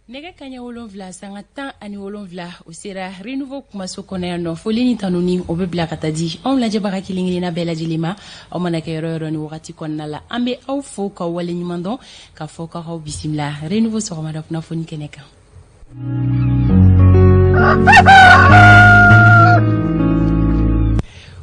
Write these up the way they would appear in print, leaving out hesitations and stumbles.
Nɛgɛ kaɲɛ 7 sanga 17, o sera Renouveau kumaso kɔnɔ yan nɔ. Foli ni tanuni, o bɛ bila ka taa di anw lajɛbaga kelen kelenna bɛɛ lajɛlen ma, aw mana kɛ yɔrɔ yɔrɔ ni wagati kɔnɔna la. An bɛ aw fo k'aw waleɲuman dɔn, k'a fɔ k'aw bisimila Renouveau sɔgɔmada kunnafoni kɛnɛ kan.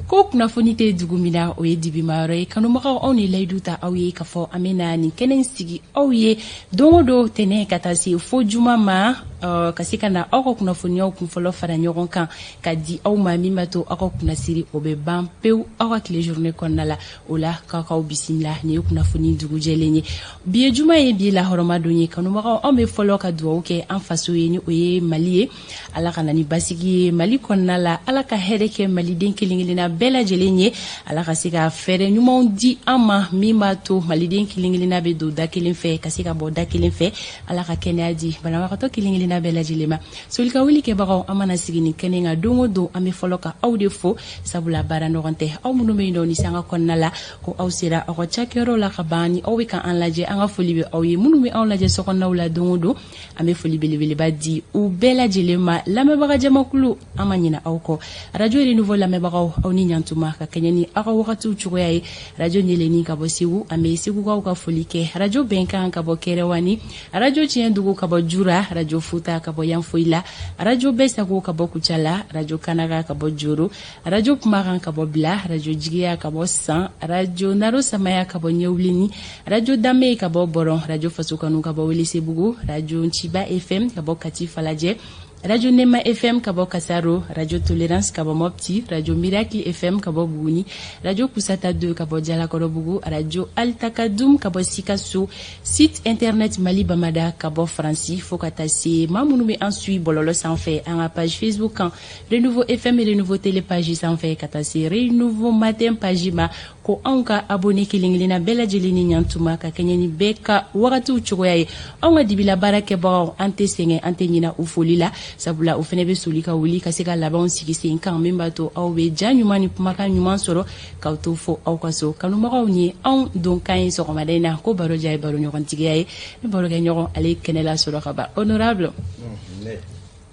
Ko kunnafoni tɛ dugu min na, o ye dibimayɔrɔ ye. Kanubagaw, anw ni layidu ta aw ye k'a fɔ an bɛna nin kɛnɛ in sigi aw ye don o don, tɛnɛ ka taa se fo juma ma, ka se ka na aw ka kunnafoniyaw kunfɔlɔ fara ɲɔgɔn kan ka di aw ma, min b'a to aw ka kunnasiri o bɛ ban pewu aw ka tile journée kɔnɔna la. O la, k'aw k'aw bisimila. Nin ye kunnafoni dugujɛlen ye. Bi ye juma ye, bi lahɔrɔma don ye. Kanubagaw, anw bɛ fɔlɔ ka dugawu kɛ an faso ye, ni o ye Mali ye. Ala ka na ni basigi ye Mali kɔnɔna la. Ala ka hɛrɛ kɛ maliden kelen kelenna bɛɛ lajɛlen ye. Ala ka se ka fɛɛrɛ ɲumanw di an ma, min b'a to maliden kelen kelenna bɛ don da kelen fɛ ka se ka bɔ da kelen fɛ. Ala ka kɛnɛya di banabagatɔ kelen kelenna bɛɛ lajɛlen ma. Soli ka wuli kɛbagaw, an mana sigi nin kɛnɛ kan don o don, an bɛ fɔlɔ ka aw de fo, sabula baara ɲɔgɔn tɛ. Aw minnu bɛ yen nɔ ni sanga kɔnɔna la ko aw sera aw ka cakɛyɔrɔ la ka ban, ni aw bɛ ka an lajɛ, an ka foli bɛ aw ye. Minnu bɛ anw lajɛ sokɔnɔnaw la don o don, an bɛ foli belebeleba di u bɛɛ lajɛlen ma. Lamɛnbaga jamakulu, an ma ɲinɛ aw kɔ. Radio Renouveau lamɛnbagaw, aw ni ɲantuma ka kɛɲɛ ni aw ka wagatiw cogoya ye. Radio Ɲeleni ka bɔ Segu, an bɛ Segukaw ka foli kɛ. Radio Bɛnkan ka bɔ Kɛrɛwani, Radio Tiɲɛ Dugu ka bɔ Jura, Radio Futa ka bɔ Yanfoyila, Radio Bɛɛ Sago ka bɔ Kucala, Radio Kanaga ka bɔ Joro, Radio Kumakan ka bɔ Bila, Radio Jigiya ka bɔ San, Radio Naro Samaya ka bɔ Ɲɛwulini, Radio Danbe ka bɔ Bɔrɔn, Radio Fasokanu ka bɔ Welesebugu, Radio Nciba FM ka bɔ Kati Falajɛ, Radio Nema FM ka bɔ Kasaro, Radio Tolérance ka bɔ Mopti, Radio Miracle FM ka bɔ Buguni, Radio Kusata 2 ka bɔ Jalakɔrɔbugu, Radio Altakadum ka bɔ Sikaso, site internet Mali Bamada ka bɔ Faransi, fo ka taa se maa minnu bɛ an suit bɔlɔlɔ sanfɛ, an ka page Facebook kan, Renouveau FM, Renouveau Télé page sanfɛ, ka taa se Renouveau Matin page ma, ko anw ka abonné kelen kelenna bɛɛ lajɛlen ni ɲantuma ka kɛɲɛ ni bɛɛ ka wagatiw cogoya ye. Anw ka dibila baara kɛbagaw, an tɛ sɛgɛn, an tɛ ɲina u foli la, sabula o fɛnɛ bɛ soli ka wuli ka se ka labanw sigi sen kan, min b'a to aw bɛ ja ɲuman ni kumakan ɲuman sɔrɔ k'aw to fo aw ka so. Kanubagaw, ni anw donkan ye sɔgɔmada in na, ko baro diya ye baro ɲɔgɔntigiya ye. Ni barokɛ ɲɔgɔn, ale ye kɛnɛ lasɔrɔ ka ban. Honorable,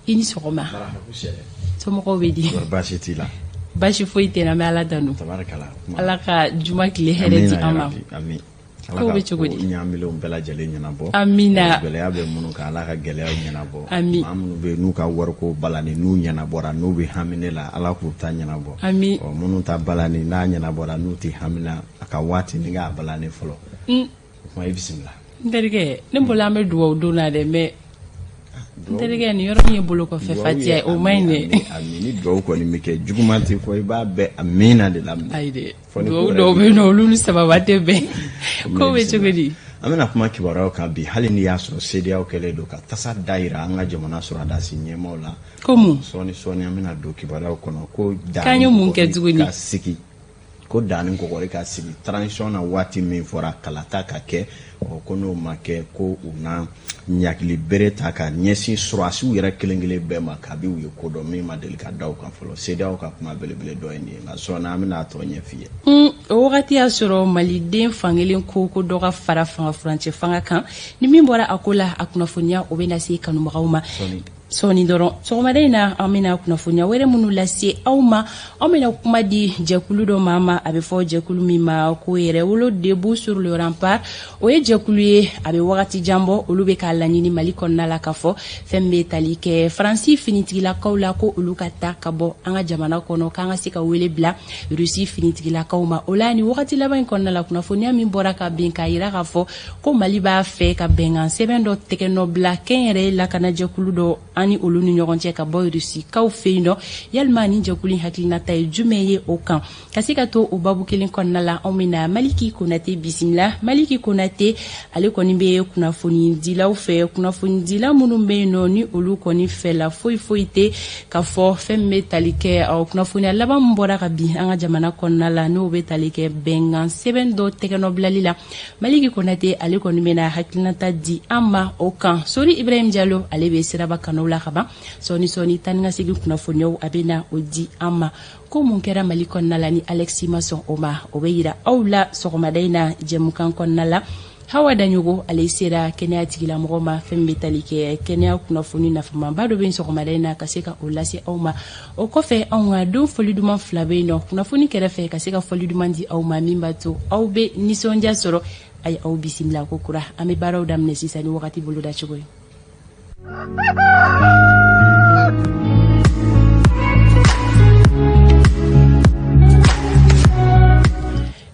i ni sɔgɔma. Somɔgɔw bɛ di? Baasi t'i la? Baasi foyi tɛ n na, n bɛ Ala tanu. Tabarikala. Ala ka juma tile hɛrɛ di an ma. Ami. Kow bɛ cogo di? Ɲaamilenw bɛɛ lajɛlen ɲɛnabɔ. Amina. Gɛlɛya bɛ minnu kan, Ala ka gɛlɛyaw ɲɛnabɔ. Ami. Maa minnu bɛ yen n'u ka wariko balani, n'u ɲɛnabɔra, n'u bɛ hami ne la, Ala k'u ta ɲɛnabɔ. Ami. Ɔ, minnu ta balani n'a ɲɛnabɔra, n'u tɛ hami na, a ka waati ni k'a balani fɔlɔ. O kuma, i bisimila. N terikɛ, ne bolo an bɛ dugawu don na dɛ, mais n terikɛ, nin yɔrɔ min ye bolo kɔfɛ fatiya ye, o man ɲi dɛ. Ami, ni dugawu kɔni bɛ kɛ, juguman tɛ fɔ, i b'a bɛɛ amina de laminɛ. Ayi dɛ. Fɔ ni dugawu ko wɛrɛ dɔw bɛ bɛ yen nɔ, olu ni sababa tɛ bɛn. Kow bɛ cogo di? An bɛna kuma kibaruyaw kan bi, hali n'i y'a sɔrɔ CEDEAO kɛlen don ka tasa da yira an ka jamana sɔrɔdasi ɲɛmaaw la. Ko mun? Sɔɔni sɔɔni, an bɛna don kibaruyaw kɔnɔ ko K'an ye mun kɛ tuguni? Ka sigi ko danni kɔkɔri ka sigi transition na, waati min fɔra kalata ka kɛ, ɔ, ko n'o ma kɛ, ko u na ɲakili bere ta ka ɲɛsin sɔrɔdasiw yɛrɛ kelen kelen bɛɛ ma, kabi u ye ko dɔn min ma deli ka da u kan fɔlɔ. CEDEAO ka kuma belebele dɔ ye nin ye, nka sɔɔni an bɛna a tɔ ɲɛf'i ye. O wagati y'a sɔrɔ maliden fankelen ko ko dɔ ka fara fanga furancɛ fanga kan, ni min bɔra a ko la, a kunnafoniya o bɛ na se kanubagaw ma sɔɔni. Sɔɔni dɔrɔn, sɔgɔmada in na, an bɛna kunnafoniya wɛrɛ minnu lase aw ma, anw bɛna kuma di jɛkulu dɔ maa ma, a bɛ fɔ jɛkulu min ma ko Yɛrɛwolo Debout sur le Rempart. O ye jɛkulu ye, a bɛ wagati jan bɔ, olu bɛ k'a laɲini Mali kɔnɔna la k'a fɔ fɛn bɛ tali kɛ Faransi finitigilakaw la, ko olu ka taa ka bɔ an ka jamana kɔnɔ, k'an ka se ka wele bila Rusi finitigilakaw ma. O la, ni wagati laban in kɔnɔna la, kunnafoniya min bɔra ka bin k'a yira k'a fɔ ko Mali b'a fɛ ka bɛnkan sɛbɛn dɔ tɛgɛ nɔ bila kɛnyɛrɛye lakanajɛkulu dɔ an ni olu ni ɲɔgɔn cɛ ka bɔ Rusikaw fɛ yen nɔ, yalima ni jɛkulu in hakilinata ye jumɛn ye o kan? Ka se ka to o babu kelen kɔnɔna la, anw bɛna Maliki Konate bisimila. Maliki Konate, ale kɔni bɛ kunnafonidilaw fɛ, kunnafonidila minnu bɛ yen nɔ, ni olu kɔni fɛla foyi foyi tɛ ka fɔ fɛn min bɛ tali kɛ kunnafoniya laban min bɔra ka bin an ka jamana kɔnɔna la, n'o bɛ tali kɛ bɛnkan sɛbɛn dɔ tɛgɛnɔbilali la. Maliki Konate, ale kɔni bɛna hakilinata di an ma o kan. Sori Ibrahim Jalo, ale bɛ siraba kanaw la ka ban. Sɔɔni sɔɔni, taa ni ka segin kunnafoniyaw, a bɛ na o di an ma. Ko mun kɛra Mali kɔnɔna la ni Alexis ma sɔn o ma, o bɛ yira aw la sɔgɔmada in na jɛmukan kɔnɔna la. Hawa Daɲogo ale sera kɛnɛya tigilamɔgɔ ma fɛn bɛ tali kɛ kɛnɛya kunnafoni nafamaba dɔ bɛ sɔgɔmada in na ka se ka o lase aw ma. O kɔfɛ, anw ka don fɔli duman fila bɛ yen nɔ kunnafoni kɛrɛfɛ ka se ka fɔli duman di aw ma min b'a to aw bɛ nisɔndiya sɔrɔ. A ye aw bisimila ko kura. An bɛ baaraw daminɛ sisan ni wagati bolodacogo ye.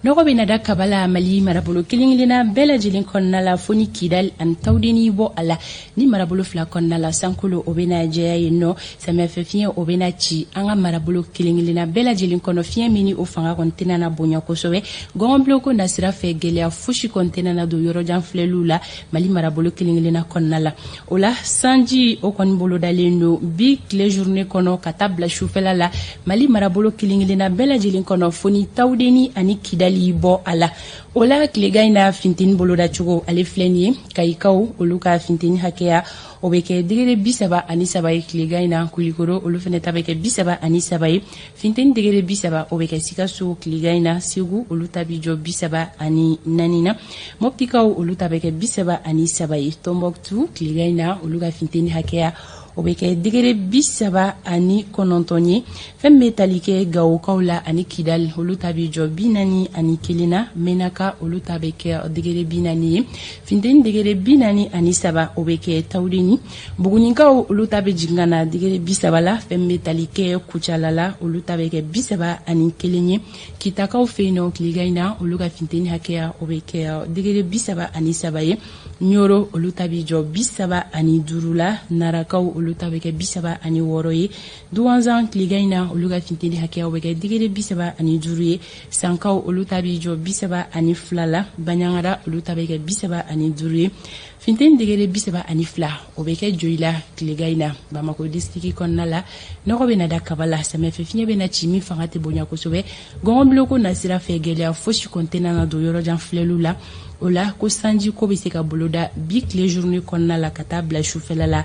Nɔgɔ bɛ na da kaba la Mali marabolo kelen kelenna bɛɛ lajɛlen kɔnɔna la, fo ni Kidali ani Tawudeni bɔ a la. Ni marabolo fila kɔnɔna la, sankolo o bɛna jɛya yen nɔ. Samiyɛfɛ fiɲɛ o bɛna ci an ka marabolo kelen kelenna bɛɛ lajɛlen kɔnɔ. Fiɲɛ min ni o fanga kɔni tɛna na bonya kosɛbɛ. Gɔngɔnbiloko nasira fɛ, gɛlɛya fosi kɔni tɛna na don yɔrɔjan filɛliw la Mali marabolo kelen kelenna kɔnɔna la. O la, sanji o kɔni bolodalen don bi tile journée kɔnɔ ka taa bila sufɛla la Mali marabolo kelen kelenna bɛɛ lajɛlen kɔnɔ, fo ni Tawudeni ani Kidali bɔ a la. O la, tilegan in na finteni bolodacogo ale filɛ nin ye. Kayikaw olu ka finteni hakɛya o bɛ kɛ degré 33 ye tilegan in na. Kulikoro olu fana ta bɛ kɛ 33 ye. Finteni degré 30 o bɛ kɛ Sikaso tilegan in na. Segu olu ta bɛ jɔ 34 na. Mɔptikaw olu ta bɛ kɛ 33 ye. Tɔnbɔkutu tilegan in na, olu ka finteni hakɛya o bɛ kɛ degré 39 ye. Fɛn bɛ tali kɛ Gawokaw la ani Kidali, olu ta bɛ jɔ 41 na. Menaka olu ta bɛ kɛ degré 40 ye. Finteni degré 43 o bɛ kɛ Tawudeni. Bugunikaw olu ta bɛ jigin ka na degré 30 la. Fɛn bɛ tali kɛ Kucala la, olu ta bɛ kɛ 31 ye. Kitakaw fɛ yen nɔ tilegan in na, olu ka finteni hakɛya o bɛ kɛ degré 33 ye. Ɲoro olu ta bɛ jɔ 35 la. Narakaw olu ta bɛ kɛ 36 ye. Duwanzan tilegan in na, olu ka finteni hakɛya bɛ kɛ degré 35 ye. Sankaw olu ta bɛ jɔ 32 la. Baɲangara olu ta bɛ kɛ 35 ye. Finteni degré 32 o bɛ kɛ Joyila tilegan in na. Bamako district kɔnɔna la, nɔgɔ bɛ na da kaba la. Samiyɛfɛ fiɲɛ bɛ na ci min fanga tɛ bonya kosɛbɛ. Gɔngɔnbiloko nasira fɛ, gɛlɛya fosi kɔni tɛna na don yɔrɔjan filɛliw la. O la, ko sanji ko bɛ se ka boloda bi tile journée kɔnɔna la ka taa bila sufɛla la.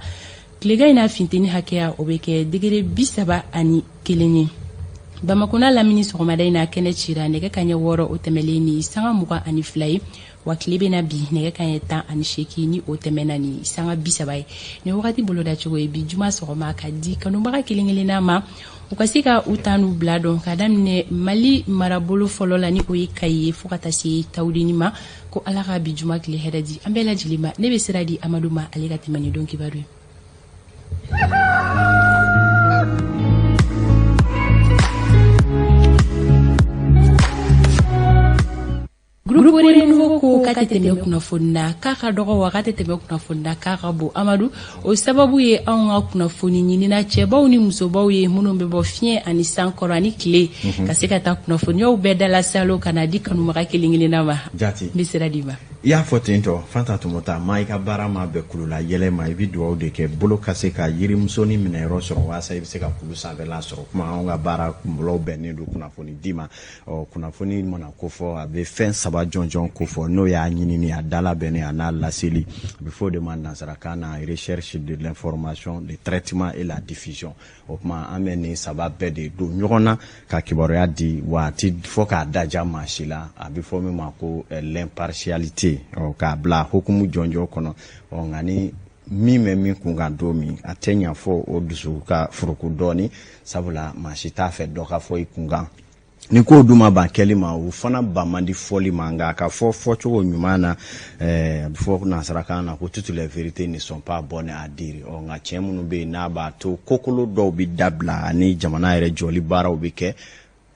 Tilegan in na finteni hakɛya o bɛ kɛ degré 31 ye. Bamako n'a lamini, sɔgɔmada in na kɛnɛ cira nɛgɛ kaɲɛ 6 o tɛmɛlen ni sanga 22 ye, wa tile bɛna bi nɛgɛ kaɲɛ 18 ni o tɛmɛna ni sanga 30 ye. Nin wagati bolodacogo ye bi juma sɔgɔma ka di kanubaga kelen kelenna ma, u ka se ka u ta n'u bila dɔn ka daminɛ Mali marabolo fɔlɔ la, ni o ye Kayi ye, fo ka taa se Tawudeni ma. Ko Ala ka bi juma tile hɛrɛ di an bɛɛ lajɛlen ma. Ne bɛ sira di Amadu ma, ale ka tɛmɛ ni don kibaru ye. Groupe Renouveau ko k'a tɛ tɛmɛ kunnafoni na k'a ka dɔgɔ, wa k'a tɛ tɛmɛ kunnafoni na k'a ka bon. Amadu, o sababu ye anw ka kunnafoni ɲinina cɛbaw ni musobaw ye minnu bɛ bɔ fiɲɛ ani san kɔrɔ ani tile ka se ka taa kunnafoniyaw bɛɛ dala salo ka na di kanubaga kelen kelenna ma. Jati. N bɛ sira d'i ma. I y'a fɔ ten tɔ, Fanta Tɔmɔta ma, i ka baara ma bɛn kulula yɛlɛ ma, i bɛ dugawu de kɛ bolo ka se ka yirimusonin minɛyɔrɔ sɔrɔ walasa i bɛ se ka kulu sanfɛla sɔrɔ. Kuma anw ka baara kunfɔlɔw bɛnnen don kunnafoni di ma. Ɔ, kunnafoni mana kofɔ, a bɛ fɛn saba jɔnjɔn kofɔ, n'o y'a ɲinini, a dalabɛnni a n'a laseli. A bɛ fɔ o de ma nansarakan na recherche de l'information, le traitement et la diffusion. O tuma, an bɛ nin saba bɛɛ de don ɲɔgɔn na ka kibaruya di. Wa a ti fɔ k'a daja maa si la, a bɛ fɔ min ma ko l'impartialité, ɔ, k'a bila hukumu jɔnjɔn kɔnɔ. Ɔ, nka ni min bɛ min kun kan don min, a tɛ ɲa fɔ o dusu ka furuku dɔɔni, sabula maa si t'a fɛ dɔ ka fɔ i kun kan. Ni kow dun ma ban kɛli ma, u fana ban man di fɔli ma, nka ka fɔ fɔcogo ɲuman na, a bɛ fɔ nansarakan na ko toutes les vérités ne sont pas bonnes à dire. Ɔ, nka tiɲɛ minnu bɛ yen n'a b'a to kokolo dɔw bɛ dabila ani jamana yɛrɛ jɔli baaraw bɛ kɛ,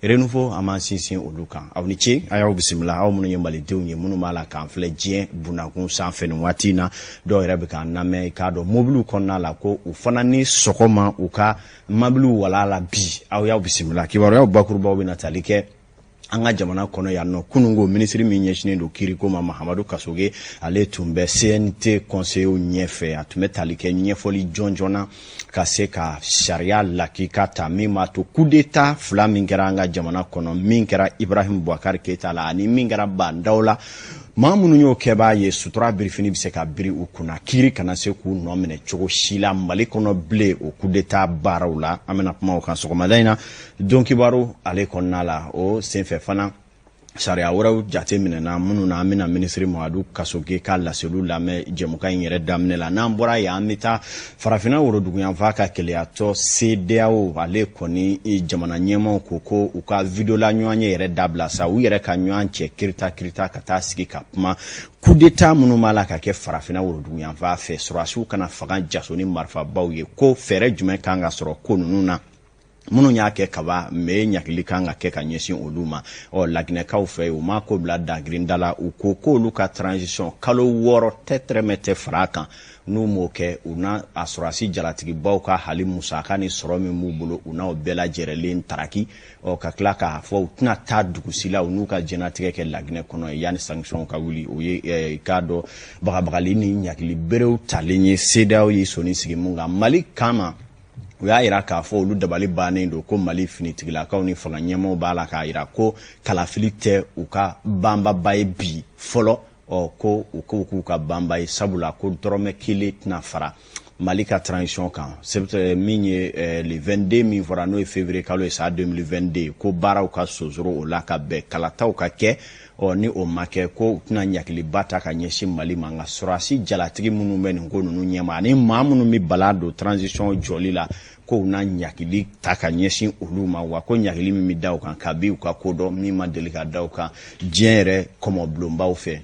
Renouveau an b'an sinsin olu kan. Aw ni ce, a y'aw bisimila, aw minnu ye malidenw ye, minnu b'a la k'an filɛ diɲɛ bunakun sanfɛ nin waati in na. Dɔw yɛrɛ bɛ k'an lamɛn, i k'a dɔn, mobiliw kɔnɔna la, ko u fana ni sɔgɔma u ka mabiliw wala la bi. Aw y'aw bisimila. Kibaruyaw bakurubaw bɛna tali kɛ an ka jamana kɔnɔ yan nɔ. Kununko, minisiri min ɲɛsinnen don kiriko ma, Mahamadu Kasoge, ale tun bɛ CNT conseillers ɲɛfɛ. A tun bɛ tali kɛ ɲɛfɔli jɔnjɔn na ka se ka sariya lakika ta min b'a to coup d'état fila min kɛra an ka jamana kɔnɔ, min kɛra Ibrahim Boubacar Keita la ani min kɛra Bah N'Daw la, maa minnu y'o kɛbaa ye, sutura birifini bɛ se ka biri u kunna, kiiri kana se k'u nɔ minɛ cogo si la Mali kɔnɔ bilen o coup d'état baaraw la. An bɛna kuma o kan sɔgɔmada in na don kibaru ale kɔnɔna la. O senfɛ fana, Sariya wɛrɛw jate minɛna minnu na, an bɛna minisiri Mamadu Kasoge ka laseliw lamɛn jɛmukan in yɛrɛ daminɛ la. N'an bɔra yen, an bɛ taa farafinna woroduguyanfan ka kelenyatɔn CEDEAO. Ale kɔni jamana ɲɛmaaw ko ko u ka videola ɲɔgɔnye yɛrɛ dabila sa, u yɛrɛ ka ɲɔgɔn cɛ kirita kirita ka taa sigi ka kuma coup d'état minnu b'a la ka kɛ farafinna woroduguyanfan fɛ, sɔrɔdasiw kana fanga jaso ni marifabaw ye, ko fɛɛrɛ jumɛn kan ka sɔrɔ ko ninnu na. Minnu y'a kɛ kaba mɛ, ɲagili kan ka kɛ ka ɲɛsin olu ma. Ɔ laginɛkaw fɛ, u ma ko bila dagirinda la. U ko k'olu ka transition kalo 6 tɛ tɛrɛmɛ tɛ fara a kan. N'u m'o kɛ, u na a sɔrɔdasi jalatigibaw ka hali musaka ni sɔrɔ min b'u bolo, u n'aw bɛɛ lajɛrɛlen taraki. Ɔ ka tila k'a fɔ u tɛna taa dugu si la, u n'u ka diɲɛnatigɛ kɛ Laginɛ kɔnɔ yanni sanction ka wuli. O ye k'a dɔn bagabagali ni ɲagili berew talen ye CEDEAO ye sɔnni sigi mun kan Mali kama. U y'a yira k'a fɔ olu dabali bannen don ko Mali finitigilakaw ni fanga ɲɛmaaw b'a la k'a yira ko kalafili tɛ u ka banbaba ye bi fɔlɔ. Ɔ ko u ko k'u ka banba ye, sabula ko dɔrɔmɛ kelen tɛna fara Mali ka transition kan. Min ye le 22 min fɔra, n'o ye février kalo ye san 2022, ko baaraw ka sonsoro o la ka bɛn kalataw ka kɛ. Ɔ ni o ma kɛ, ko u tɛna ɲagiliba ta ka ɲɛsin Mali ma. Nka sɔrɔdasi jalatigi minnu bɛ nin ko ninnu ɲɛma ani maa minnu bɛ bala don transition jɔli la, ko u na ɲagili ta ka ɲɛsin olu ma. Wa ko ɲagili min bɛ da u kan, kabi u ka ko dɔn, min ma deli ka da u kan diɲɛ yɛrɛ kɔmɔbulonbaw fɛ.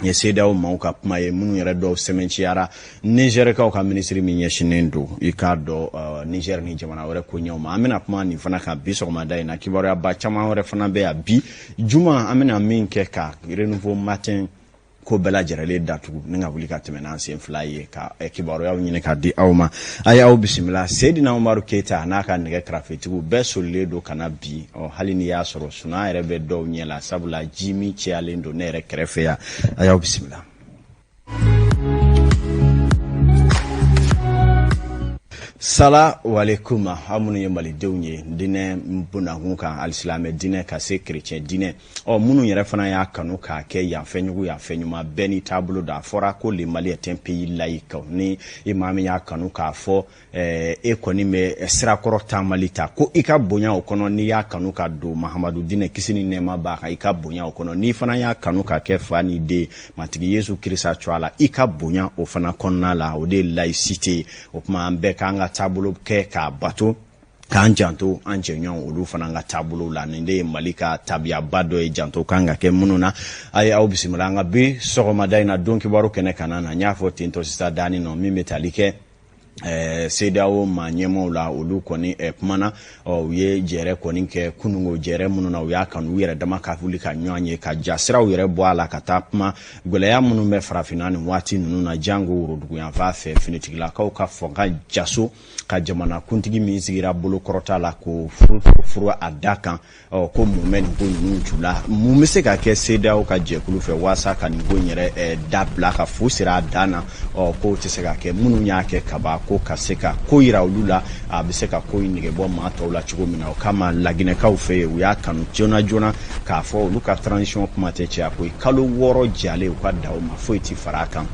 Ye CEDEAO maaw ka kuma ye, minnu yɛrɛ dɔw sɛmɛnciyara Nizɛrikaw ka minisiri min ɲɛsinnen don i k'a dɔn Nizɛri ni jamana wɛrɛ ko ɲɛw ma. An bɛna kuma nin fana kan bi sɔgɔmada in na. Kibaruyaba caman wɛrɛ fana bɛ yan bi juma, an bɛna min kɛ ka Renouveau Matin ko bɛɛ lajɛrɛlen datugu ni ka wuli ka tɛmɛ n'an sen fila ye ka kibaruyaw ɲini ka di aw ma. A y'aw bisimila. Seydina Umaru Keyita n'a ka nɛgɛ karafetigiw bɛɛ solilen don ka na bi. Ɔ hali n'i y'a sɔrɔ sunan yɛrɛ bɛ dɔw ɲɛ la, sabula ji min cɛyalen don ne yɛrɛ kɛrɛfɛ yan. A y'aw bisimila. Sala walekum. Aw minnu ye malidenw ye diinɛ bondakun kan, alisilamɛ diinɛ ka se kerecɛn diinɛ, ɔ minnu yɛrɛ fana y'a kanu k'a kɛ yan fɛn jugu yan fɛn ɲuman, bɛɛ n'i taabolo don. A fɔra ko le Mali est un pays laïque. Ni i maa min y'a kanu k'a fɔ e kɔni bɛ sirakɔrɔ taamali ta, ko i ka bonya o kɔnɔ. N'i y'a kanu ka don Mahamadu diinɛ, kisi ni nɛɛma b'a kan, i ka bonya o kɔnɔ. N'i fana y'a kanu ka kɛ fa ni den Matigi Yesu Kirisa cogoya la, i ka bonya o fana kɔnɔna la. O de ye laïcité ye. O tuma an bɛɛ k'an ka taabolo kɛ k'a bato, k'an janto an jɛɲɔgɔn olu fana ka taabolo la. Nin de ye Mali ka tabiyaba dɔ ye, janto kan ka kɛ minnu na. A ye aw bisimila an ka bi sɔgɔmada in na don kibaru kɛnɛ kana na. N y'a fɔ tentɔ sisan daani nɔ, min bɛ tali kɛ CEDEAO maa ɲɛmaaw la, olu kɔni kumana. U ye jɛrɛ kɔni kɛ kunungo jɛrɛ minnu na, u y'a kanu u yɛrɛ dama ka wuli ka ɲɔgɔn ye ka jasiraw yɛrɛ bɔ a la ka taa kuma gɛlɛya minnu bɛ farafinna nin waati ninnu na, jango woroduguyanfan fɛ, finitigilakaw ka fanga jaso ka jamanakuntigi min sigira bolokɔrɔta la k'o furu a da kan. Ɔ ko mun bɛ nin ko ninnu ju la? Mun bɛ se ka kɛ CEDEAO ka jɛkulu fɛ walasa ka nin ko in yɛrɛ dabila ka fu siri a dan na? Ɔ k'o tɛ se ka kɛ. Minnu y'a kɛ kaba, ko ka se ka ko yira olu la, a bɛ se ka ko in nege bɔ maa tɔw la cogo min na. O kama laginɛkaw fɛ yen, u y'a kanu joona joona k'a fɔ olu ka transition kuma tɛ caya koyi, kalo 6 jalen u ka da o ma, foyi ti fara a kan.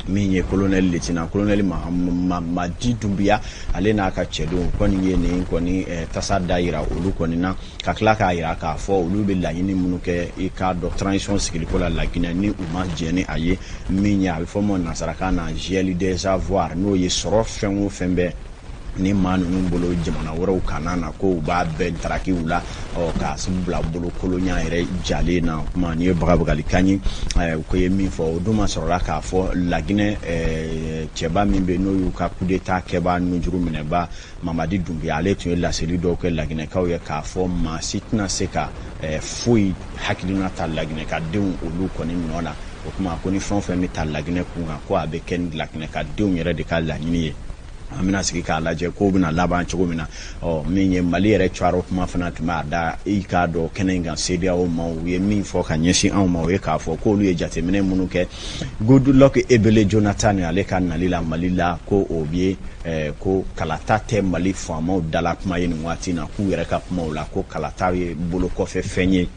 Min ye colonel lieutenant colonel Mamadi Doumbouya, ale n'a ka cɛdenw kɔni ye nin kɔni tasa da yira olu kɔni na, ka tila k'a yira k'a fɔ olu bɛ laɲini minnu kɛ i k'a dɔn transition sigiliko la Laginɛ, ni u ma jɛn ni a ye. Min ye a bɛ fɔ ma nansarakan na gel des avoirs, n'o ye sɔrɔ fɛn o fɛn bɛ ni maa ninnu bolo jamana wɛrɛw kana na, ko u b'a bɛɛ ntaraki u la, ɔ k'a bila bolo kolonya yɛrɛ jalen na. Kuma nin ye bagabagalikan ye ko ye min fɔ. O dun ma sɔrɔla k'a fɔ Laginɛ cɛba min bɛ, n'o y'u ka coup d'état kɛba nujuru minɛba Mamadi Doumbouya, ale tun ye laseli dɔw kɛ Laginɛkaw ye k'a fɔ maa si tɛna se ka foyi hakilina ta Laginɛ ka denw olu kɔni nɔ na. O tuma ko ni fɛn o fɛn bɛ ta Laginɛ kun kan, ko a bɛ kɛ ni Laginɛ ka denw yɛrɛ de ka laɲini ye. An bɛna sigi k'a lajɛ k'o bɛna laban cogo min na. Ɔ min ye Mali yɛrɛ caro kuma fana tun b'a da i k'a dɔn kɛnɛ in kan, CEDEAO maaw u ye min fɔ ka ɲɛsin anw ma, o ye k'a fɔ k'olu ye jateminɛ minnu kɛ Goodluck Ebele Jonathan ale ka nali la Mali la, ko o ye ko kalata tɛ Mali faamaw dala kuma ye nin waati in na, k'u yɛrɛ ka kumaw la ko kalata ye bolokɔfɛ fɛn ye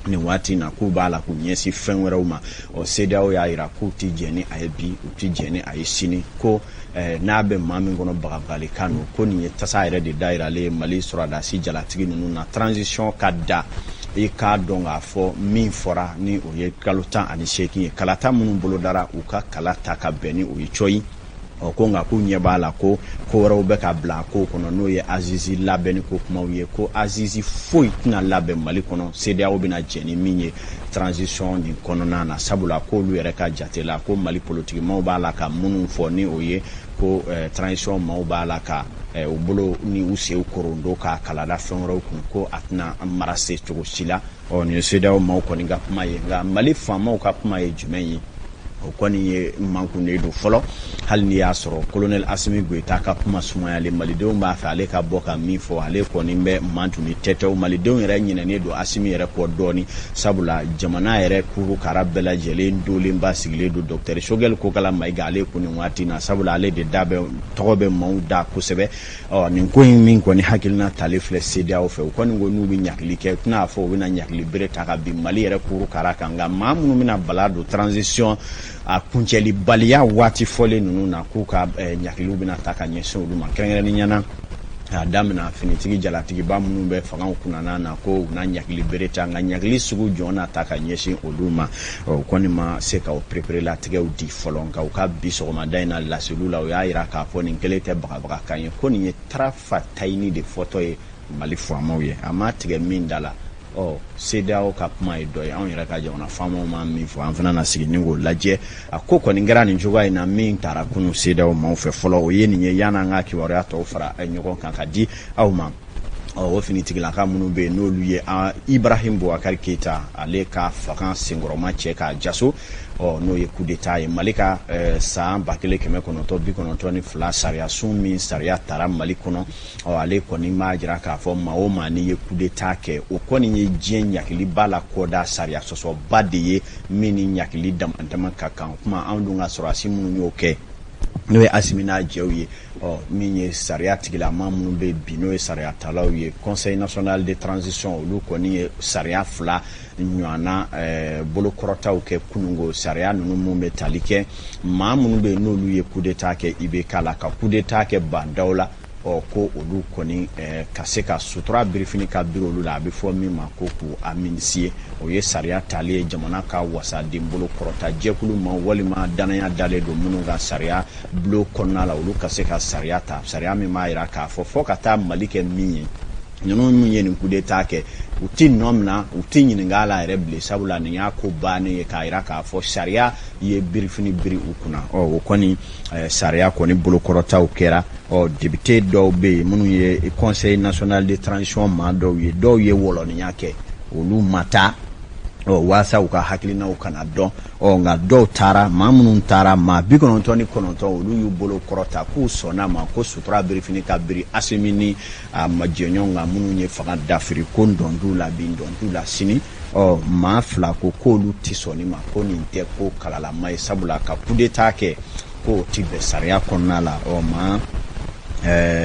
nin waati in na, k'u b'a la k'u ɲɛsin fɛn wɛrɛw ma. Ɔ CEDEAO y'a yira k'u tɛ jɛn ni a ye bi, u tɛ jɛn ni a ye sini, ko n'a bɛ maa min kɔnɔ bagabagalikan don, ko nin ye tasa yɛrɛ de dayiralen ye Mali sɔrɔdasi jalatigi ninnu na, transition ka da I k'a dɔn k'a fɔ min fɔra ni o ye kalo 18 ye, kalata minnu bolodara, u ka kala ta ka bɛn ni o ye cɔyi. Ɔ ko nka k'u ɲɛ b'a la ko ko wɛrɛw bɛ ka bila a kow kɔnɔ, n'o ye assises labɛnni ko kumaw ye, ko assises foyi tɛna labɛn Mali kɔnɔ CEDEAO bɛna jɛn ni min ye transition nin kɔnɔna na, sabula k'olu yɛrɛ ka jate la, ko Mali politikimaw b'a la ka minnu fɔ, ni o ye ko transition maaw b'a la ka u bolo ni u senw korondo k'a kalada fɛn wɛrɛw kun, ko a tɛna mara se cogo si la. Ɔ nin ye CEDEAO maaw kɔni ka kuma ye. Nka Mali faamaw ka kuma ye jumɛn ye? O kɔni ye mankunnen don fɔlɔ, hali n'i y'a sɔrɔ Colonel Asimi Goyita ka kuma sumayalen, malidenw b'a fɛ ale ka bɔ ka min fɔ. Ale kɔni bɛ mantuni tɛtɛw, malidenw yɛrɛ ɲinɛnen don Asimi yɛrɛ kɔ dɔɔni, sabula jamana yɛrɛ kurukara bɛɛ lajɛlen dolenba sigilen don Docteur Choguel Kokala Mayiga ale kun nin waati na, sabula ale de da bɛ tɔgɔ bɛ maaw da kosɛbɛ. Ɔ nin ko in min kɔni hakilina tali filɛ CEDEAO fɛ, u kɔni ko n'u bɛ ɲakili kɛ, u tɛna fɔ u bɛna ɲakili bere ta ka bin Mali yɛrɛ kurukara kan, nka maa minnu bɛna bala don transition a kuncɛlibaliya waati fɔlen ninnu na, k'u ka ɲakiliw bɛna ta ka ɲɛsin olu ma, kɛrɛnkɛrɛnnenya na k'a damina finitigi jalatigiba minnu bɛ fangaw kunnana na, ko u na ɲakili bere ta, nka ɲakili sugu jɔn na ta ka ɲɛsin olu ma, o kɔni ma se ka o pereperelatigɛw di fɔlɔ. Nka u ka bi sɔgɔmada in na laseliw la, u y'a jira k'a fɔ nin kelen tɛ bagabagakan ye, ko nin ye tarafatayini de fɔtɔ ye Mali faamaw ye, a ma tigɛ min da la. Ɔ CEDEAO ka kuma ye dɔ ye, anw yɛrɛ ka jamana faamaw ma min fɔ, an fana na sigi ni k'o lajɛ. A ko kɔni kɛra nin cogoya in na. Min taara kunun CEDEAO maaw fɛ fɔlɔ, o ye nin ye. Yan'an ka kibaruya tɔw fara ɲɔgɔn kan ka di aw ma, ɔ o finitigilaka minnu bɛ yen, n'olu ye Ibrahim Boubacar Keita ale ka fanga senkɔrɔma cɛ k'a jaso, ɔ n'o ye coup d'état ye, Mali ka san 1992 sariya sun min sariya tara Mali kɔnɔ, ɔ ale kɔni b'a jira k'a fɔ maa o maa n'i ye coup d'état kɛ, o kɔni ye diɲɛ ɲakiliba la kɔda sariya sɔsɔba de ye min ni ɲakili damatɛmɛ ka kan. Kuma anw dun ka sɔrɔdasi minnu y'o kɛ, n'o ye Asimi n'a jɛw ye, ɔ min ye sariya tigilama minnu bɛ bi, n'o ye sariya talaw ye, Conseil national de transition, olu kɔni ye sariya fila ɲɔgɔnna bolokɔrɔtaw kɛ kunungo. Sariya ninnu mun bɛ tali kɛ maa minnu bɛ yen, n'olu ye coup d'état kɛ IBK la, ka coup d'état kɛ bandaw la, ɔ ko olu kɔni ka se ka sutura birifini ka biri olu la, a bɛ fɔ min ma ko k'u amnistier. O ye sariya tali ye jamana ka wasaden bolo kɔrɔta jɛkulu ma, walima danaya dalen don minnu ka sariya bulon kɔnɔna la, olu ka se ka sariya ta, sariya min b'a jira k'a fɔ fɔ ka taa Mali kɛ min ye, ninnu min ye nin coup d'état kɛ, u ti nɔ minɛ, u ti ɲininka a la yɛrɛ bilen, sabula nin y'a ko bannen ye, k'a jira k'a fɔ sariya ye birifini biri u kunna. Ɔ o kɔni sariya kɔni bolokɔrɔtaw kɛra. Ɔ député dɔw bɛ yen minnu ye Conseil national de transition maa dɔw ye, dɔw ye wɔlɔniya kɛ, olu ma taa, ɔ waasa u ka hakilinaw kana dɔn. Ɔ nka dɔw taara, maa minnu taara, maa 99, olu y'u bolo kɔrɔta k'u sɔnna ma ko sutura birifini ka biri Asimi ni a ma jɛɲɔgɔn kan minnu ye fanga dafiri, ko ndɔn t'u la bi, ndɔn t'u la sini. Ɔ maa fila ko k'olu tɛ sɔn nin ma, ko nin tɛ ko kalalama ye, sabula ka coup d'état kɛ, k'o ti bɛn sariya kɔnɔna la. Ɔ maa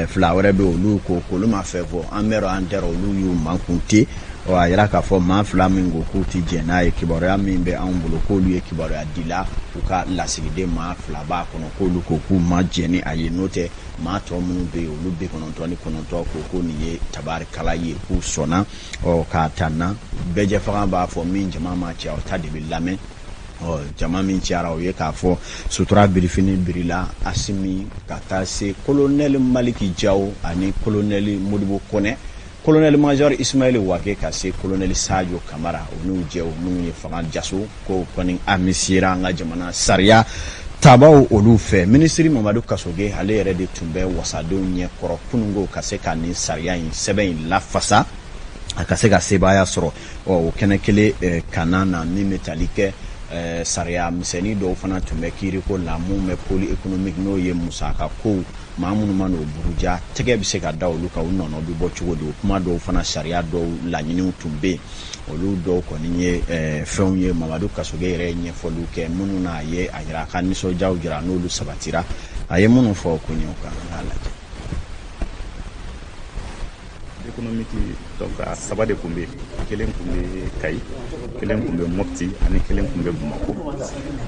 fila wɛrɛ bɛ, olu ko k'olu ma fɛn fɔ, an bɛ an tɛ, olu y'u makun ten. Ɔ a yira k'a fɔ maa fila min ko k'u ti jɛn n'a ye, kibaruya min bɛ anw bolo, k'olu ye kibaruya dila u ka lasigiden maa fila b'a kɔnɔ, k'olu ko k'u ma jɛn ni a ye. N'o tɛ, maa tɔ minnu bɛ yen, olu 99 ko ko nin ye tabarikala ye, k'u sɔnna. Ɔ k'a ta na bɛɛjɛ fanga b'a fɔ min jama ma cɛ, o ta de bɛ lamɛn. Ɔ jama min cayara, o ye k'a fɔ sutura birifini birila Asimi ka taa se Colonel Maliki Jaw ani Colonel Modibo Kɔnɛ, Colonel Major Ismaël Wake, ka se Colonel Sadio Kamara, o n'u jɛw minnu ye fanga jaso, ko kɔni amnistiera an ka jamana sariya tabaw olu fɛ. Minisiri Mamadu Kasoge, ale yɛrɛ de tun bɛ wasadenw ɲɛkɔrɔ kununko ka se ka nin sariya in sɛbɛn in lafasa, a ka se ka sebaaya sɔrɔ. Ɔ o kɛnɛ kelen kana na min bɛ tali kɛ sariya misɛnnin dɔw fana tun bɛ kiiriko la, mun bɛ pôle économique, n'o ye musaka kow, maa minnu ma n'o buruja, tɛgɛ bɛ se ka da olu kan, u nɔnɔ bɛ bɔ cogo di, o kuma dɔw fana sariya dɔw laɲiniw tun bɛ yen. Olu dɔw kɔni ye fɛnw ye Mamadu Kasoge yɛrɛ ye ɲɛfɔliw kɛ minnu na, a ye a jira a ka nisɔndiyaw jira n'olu sabatira. A ye minnu fɔ ko ɲɛw kan, an k'a lajɛ. Économique, donc a saba de tun bɛ yen: kelen tun bɛ Kayi, kelen tun bɛ Mopti, ani kelen tun bɛ Bamako.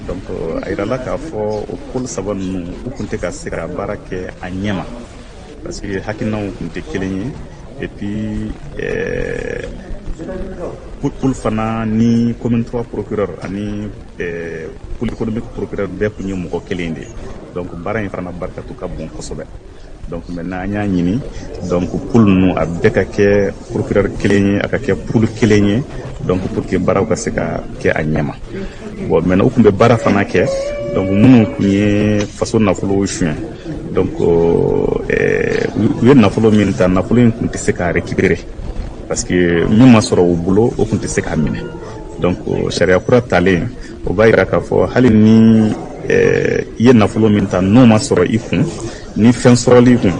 Donc a yirala k'a fɔ o pôle saba ninnu, u tun tɛ ka se ka baara kɛ a ɲɛ ma, parce que hakilinaw tun tɛ kelen ye. Et puis Pool fana ni commune 3 procureur ani pôle économique procureur bɛɛ tun ye mɔgɔ kelen de ye. Donc baara in fana barika tun ka bon kosɛbɛ. Donc maintenant an y'a ɲini, donc pool ninnu a bɛɛ ka kɛ procureur kelen ye, a ka kɛ pool kelen ye, donc pour que baaraw ka se ka kɛ a ɲɛma. Bon, maintenant u tun bɛ baara fana kɛ, donc minnu tun ye faso nafolo suɲɛ, donc u ye nafolo min ta, nafolo in tun tɛ se ka récupérer parce que min ma sɔrɔ u bolo, o tun tɛ se k'a minɛ. Donc sariya kura talen, o b'a yira k'a fɔ hali ni i ye nafolo min ta, n'o ma sɔrɔ i kun, ni fɛn sɔrɔli kun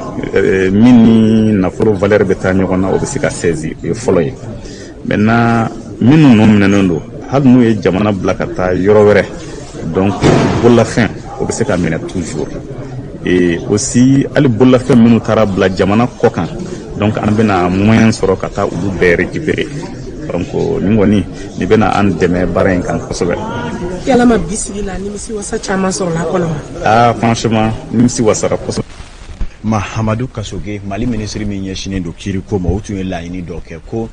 min ni nafolo valeur bɛ taa ɲɔgɔn na, o bɛ se ka saisir. O ye fɔlɔ ye. Maintenant minnu nɔ minɛnen don, hali n'u ye jamana bila ka taa yɔrɔ wɛrɛ, donc bololafɛn o bɛ se ka minɛ toujours. Et aussi hali bololafɛn minnu taara bila jamana kɔ kan, donc an bɛna moyen sɔrɔ ka taa olu bɛɛ récupérer. Donc nin kɔni nin bɛna an dɛmɛ baara in kan kosɛbɛ. Yalama bi sigi la, nimisi wasa caman sɔrɔla a kɔnɔ wa? Ah, franchement, nimisi wasara kosɛbɛ. Mahamadu Kasoge, Mali minisiri min ɲɛsinnen don kiiriko ma, o tun ye laɲini dɔ kɛ ko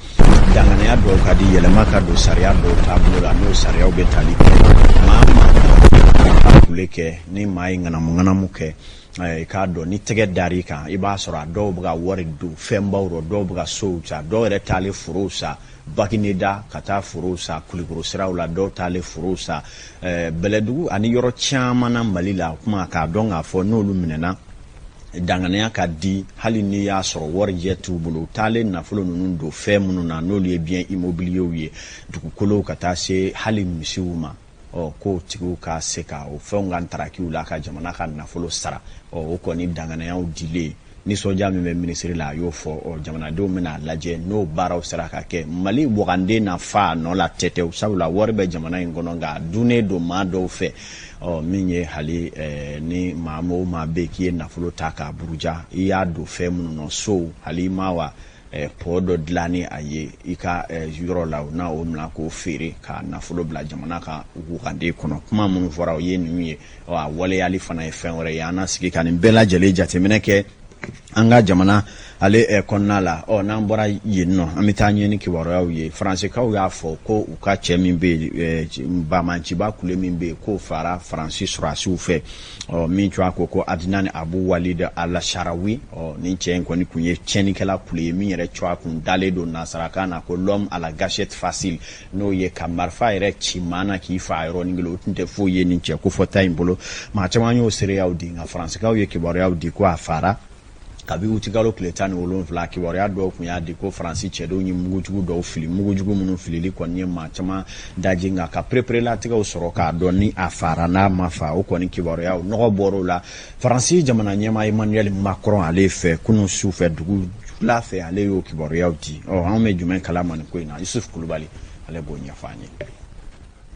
danganiya dɔw ka di, yɛlɛma ka don sariya dɔw taabolo la, n'o sariyaw bɛ tali kɛ maa maa kule kɛ. Ni maa ye ŋanamu ŋanamu kɛ, i k'a dɔn ni tɛgɛ dar'i kan, i b'a sɔrɔ a dɔw bɛ ka wari don fɛnbaw rɔ, dɔw bɛ ka sow san, dɔw yɛrɛ taalen forow san Bagineda, ka taa forow san Kulikoro siraw la, dɔw taalen forow san Bɛlɛdugu ani yɔrɔ caman na Mali la. O kuma k'a dɔn k'a fɔ n'olu minɛna, danganiya ka di, hali n'i y'a sɔrɔ warijɛ t'u bolo, u taalen nafolo ninnu don fɛn minnu na, n'olu ye biens immobiliers ye, dugukolow, ka taa se hali misiw ma, ɔ k'o tigiw ka se ka o fɛnw ka ntarakiw la ka jamana ka nafolo sara. Ɔ o kɔni danganiyaw dilen, nisɔndiya min bɛ minisiri la, a y'o fɔ. Ɔ jamanadenw bɛna lajɛ n'o baaraw sera ka kɛ Mali waganden na fa a nɔ la tɛtɛw, sabula wari bɛ jamana in kɔnɔ, nka a dunnen don maa dɔw fɛ. Ɔ min ye hali ni maa o maa bɛ k'i ye nafolo ta k'a buruja, i y'a don fɛn minnu nɔ, sow, hali i ma wa pɔ dɔ dilan ni a ye i ka yɔrɔ la, n'a o minɛ k'o feere ka nafolo bila jamana ka waganden kɔnɔ. Kuma minnu fɔra, o ye ninnu ye. Ɔ a waleyali fana ye fɛn wɛrɛ ye. An na sigi ka nin bɛɛ lajɛlen jateminɛ kɛ an ka jamana ale kɔnɔna la. Ɔ n'an bɔra yen nɔ, an bɛ taa ɲɛ ni kibaruyaw ye. Faransikaw y'a fɔ ko u ka cɛ min bɛ yen, bamanciba kule min bɛ yen, k'o fara Faransi sɔrɔdasiw fɛ, ɔ min tun ko ko Adnan Abu Walid Al-Sharawi. Ɔ nin cɛ in kɔni tun ye tiɲɛnikɛla kule ye, min yɛrɛ cogoya kun dalen don nansarakan na ko "l'homme à la gâchette facile", n'o ye ka marifa yɛrɛ ci maa na k'i fa yɔrɔnin kelen, o tun tɛ foyi ye nin cɛ kofɔta in bolo. Maa caman y'o seereyaw di, nka Faransikaw ye kibaruyaw di ko a fara kabi utikalo tile 17. Kibaruya dɔw tun y'a di ko Faransi cɛdenw ye mugujugu dɔw fili, mugujugu minnu filili kɔni ye maa caman daji, nka ka pereperelatigɛw sɔrɔ k'a dɔn ni a fara n'a ma fa, o kɔni kibaruyaw nɔgɔ bɔr'o la. Faransi jamana ɲɛmaa Emmanuel Macron ale fɛ, kunun su fɛ, dugu wula fɛ, ale y'o kibaruyaw di. Ɔ anw bɛ jumɛn kalama nin ko in na? Yusuf Kulubali ale b'o ɲɛfɔ an ye.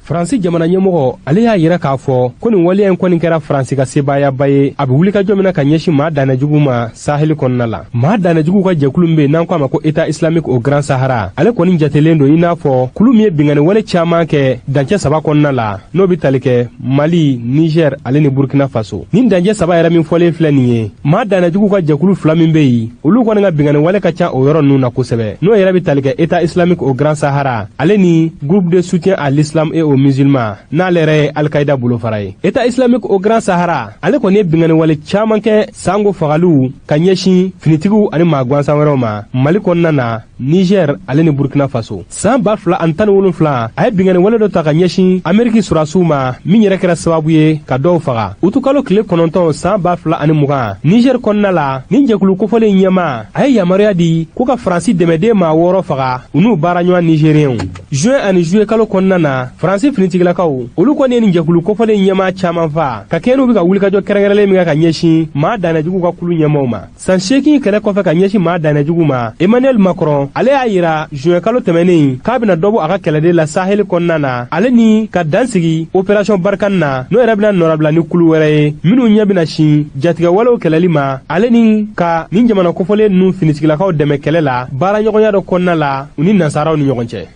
Faransi jamana ɲɛmɔgɔ ale y'a yira k'a fɔ ko nin waleya in kɔni kɛra Faransi ka sebaayaba ye, a bɛ wulikajɔ min na ka ɲɛsin maa danɛjugu ma Saheli kɔnɔna la. Maa danɛjuguw ka jɛkulu min be n'an ko a ma ko État islamique au Grand Sahara, ale kɔni jatelen don i n'a fɔ kulu min ye binkanni wale caaman kɛ dancɛ saba kɔnɔna la, n'o be tali kɛ Mali, Niger ale ni Burkina Faso. Nin dancɛ saba yɛrɛ min fɔlen filɛ nin ye, maa danɛjuguw ka jɛkulu fila min be yen, olu kɔni ka binkanni wale ka ca o yɔrɔ ninnu na kosɛbɛ, n'o yɛrɛ be tali kɛ État islamique au Grand Sahara ale ni Groupe de soutien à l'islam et aux musulmans, n'ale yɛrɛ ye Alikaida bolofara ye. État islamique au Grand Sahara ale kɔni ye binkanni wale caaman kɛ, sango fagaliw ka ɲɛsin finitigiw ani maa gansan wɛrɛw ma Mali kɔnɔna na, Niger ale ni Burkina Faso. Saan 2017, a ye binkanni wale dɔ ta ka ɲɛsin Ameriki sɔrɔdasiw ma, min yɛrɛ kɛra sababu ye ka dɔw faga. Utukalo tile 9 saan 2020, Niger kɔnɔna la, nin jɛkulu kofɔlen ɲɛma a ye yamaruya di ko ka Faransi dɛmɛden maa wɔɔrɔ faga, u n'u baaraɲɔgɔn Nigérienw. Juin ani juillet kalo kɔnɔna na, Faransi finitigilakaw olu kɔni ye nin jɛkulu kofɔlen ɲɛmaa caaman fa, ka kɛɲɛ n'u bɛ ka wulikajɔ kɛrɛnkɛrɛnlen min kɛ ka ɲɛsin maa danɛjuguw ka kulu ɲɛmaw ma. San 8 kɛlɛ kɔfɛ ka ɲɛsin maa danɛjugu ma, Emmanuel Macron ale y'a yira juin kalo tɛmɛnen k'a bɛna dɔ bɔ a ka kɛlɛden la Saheli kɔnɔna na, ale ni ka dan sigi opération Barkhane na, n'o yɛrɛ bɛna nɔrabila ni kulu wɛrɛ ye minnu ɲɛ bɛna sin jatigɛwalew kɛlɛli ma, ale ni ka nin jamana kofɔlen ninnu finitigilakaw dɛmɛ kɛlɛ la baaraɲɔgɔnya dɔ kɔnɔna la u ni nansaraw ni ɲɔgɔn cɛ.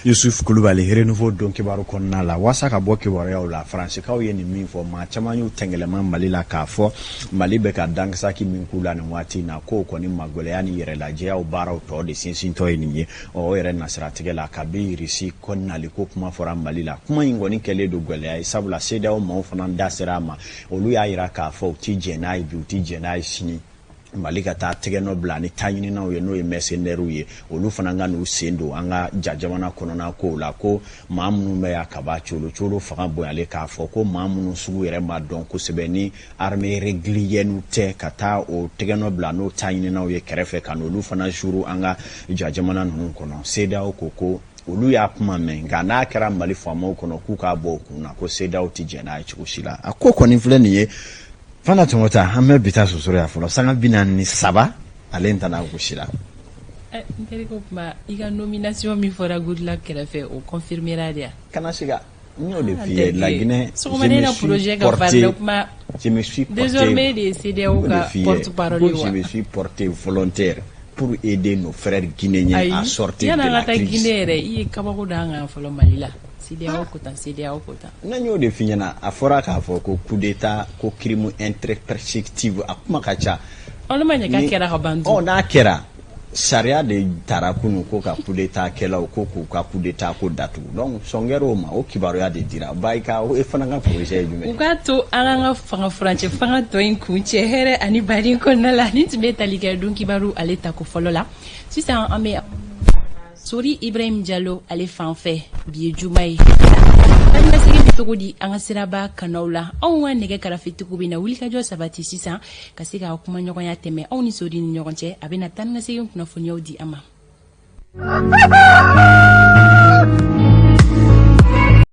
Yusuf Kulubali, Renouveau don kibaru kɔnɔna la, waasa ka bɔ kibaruyaw la, Faransikaw ye nin min fɔ, maa caman y'u tɛngɛlɛma Mali la k'a fɔ Mali bɛ ka dankisaki min k'u la nin waati in na, k'o kɔni magɛlɛya ni yɛrɛlajɛyaw baaraw tɔ de sinsintɔ ye nin ye. Ɔ, o yɛrɛ nasiratigɛ la, kabi Irisi ko nali ko kuma fɔra Mali la, kuma in kɔni kɛlen don gɛlɛya ye, sabula CEDEAO maaw fana da sera a ma. Olu y'a jira k'a fɔ u ti jɛn n'a ye bi, u ti jɛn n'a ye sini. Mali ka taa tɛgɛnɔ bila ni taɲininaw ye, n'o ye mercenaires ye, olu fana ka n'u sen don an ka ja jamana kɔnɔna kow la, ko maa minnu bɛ yan kaba colo colo fanga bonyalen, k'a fɔ ko maa minnu sugu yɛrɛ ma dɔn kosɛbɛ ni armée régulière tɛ, ka taa o tɛgɛnɔ bila n'o taɲininaw ye kɛrɛfɛ, ka n'olu fana suru an ka ja jamana ninnu kɔnɔ. CEDEAO ko olu y'a kuma mɛn, nka n'a kɛra Mali faamaw kɔnɔ k'u k'a bɔ u kun na, ko CEDEAO tɛ jɛn n'a ye cogo si la. A ko kɔni filɛ nin ye fana tɔmɔta, an bɛ bi ta sosoro yan fɔlɔ, sanga 43 ale tana gosi la. N terikɛ, kuma i ka nomination min fɔra Goodluck kɛrɛfɛ, o confirmera de ya? Kana siga, n y'o de f'i ye, la Guinée. Sɔgɔmada in na, projet ka farin kuma. Je me suis porté désormais de CEDEAO ka porte-parole wa. Je me suis porté volontaire pour aider nos frères guinéens à sortir de la crise. Guinée yɛrɛ, i ye kabako d'an kan fɔlɔ Mali la. CEDEAO ko tan, CEDEAO ko tan. N'an y'o de f'i ɲɛna, a fɔra k'a fɔ ko coup d'état, ko crime imprescriptible, a kuma ka ca. Ɔ, ne ma ɲɛ k'a kɛra ka ban dun. Ɔ, n'a kɛra, sariya de tara kunun ko ka coup d'état kɛlaw ko k'u ka coup d'état ko datugu. Donc sɔn kɛra o ma, o kibaruya de dira. Bayika, e fana ka projet ye jumɛn? U k'a to an k'an ka fanga furancɛ fanga tɔ in kun cɛ hɛrɛ ani baden kɔnɔna la. Nin tun bɛ tali kɛ don kibaru ale tako fɔlɔ la. Sisan an bɛ Sori Ibrahim Jalo ale fan fɛ. Bi ye juma ye, lasigi bɛ cogo di an ka siraba kanaw la? Anw ka nɛgɛ karafetigiw bɛ na wulikajɔ sabati sisan ka se ka kumaɲɔgɔnya tɛmɛ anw ni Sori ni ɲɔgɔn cɛ. A bɛna taa ni ka segin kunnafoniyaw di an ma.